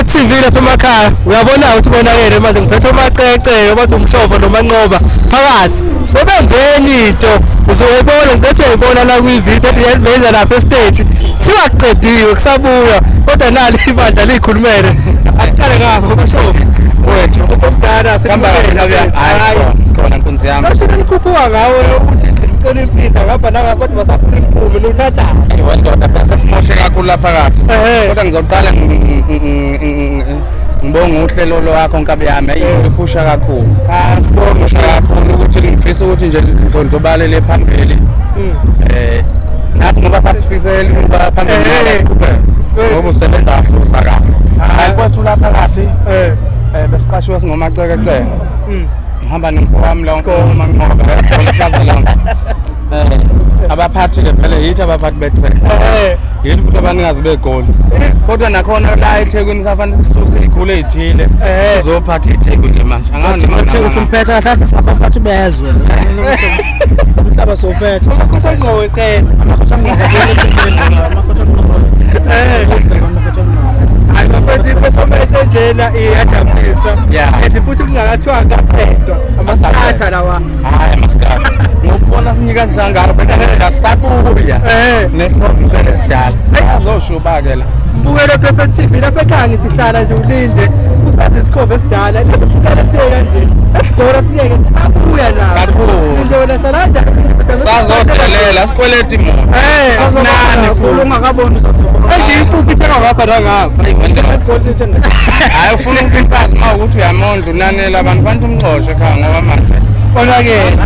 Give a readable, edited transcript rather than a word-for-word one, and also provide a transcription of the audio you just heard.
Perfect TV lapha emakhaya. Uyabona ukuthi konakele manje ngiphethe omacece bathi umshovo nomanqoba phakathi. Sebenzeni into uzoyibona ngiphethe uyayibona la kwi-video ethi yayiveza lapha estage. Thiwa kuqediwe kusabuya kodwa nali ibandla likhulumele. Asiqale ngapha bashovo. Wethu. Omdala Hamba hayi. sikhona nkunzi yami. Basuke nikhuphuka ngawo ukuthi ngicela impinda ngapha nangapha kodwa basafuna imphume nithatha. Ndoda phela sesimoshe kakhulu lapha phakathi. Ehhe. Kodwa ngizoqala ngibonge uhlelo lwakho nkabi yami. Hey, liphusha kakhulu. Ah sibonge. Liphusha kakhulu ukuthi ngifisa ukuthi nje lidlondlobalele phambili. Nathi ngoba sasifisela ukuba phambili qhubeka. Ngoba usebenza kahle usa kahle. Hayi kwethu lapha phakathi besiqashiwe singomacekeceke. Ngihamba nomfowami la uManqoba sikazalonke. Abaphathi ke vele yithi abaphathi betrain. Yithi futhi abanikazi begoli. Kodwa nakhona la eThekwini safanele sisuse iy'khulu ey'thile sizophatha iTheku nje manje. Angazi noma Utheko simphethe kahle kahle sabaphathi bezwe. Umhlaba sowuphethe. Amakhosi angqowe qela. Amakhosi anqoba. Amakhosi anqoba. Amakhosi anqoba. Hayi bafethu i-performance enjena iyajabulisa. Yeah. And futhi kungakathiwa kaqedwa. Ama-starter lawa. Hayi masikhathi. Ngokubona sinyikazisa ngalo phela sabuya. Nesikhombe impela esidala. Azoshuba ke la. Mbukelo Perfect TV lapha ekhaya ngithi hlala nje ulinde. Usathi isikhova esidala. Lesi sicela siye kanje. Esigora siyeke sisabuya naso. Kakhulu. Sinje wena hlala kanjani? Sazodelela sikweleta imoto. Sinani Kakhulu ungakaboni usazobona. Manje impuphu ithenga ngapha nangapha. Igoli sithenga. Hayi ufuna umpimpazi uma ukuthi uyamondla unanela abantu fanele umxoshe ekhaya ngoba manje Konakele.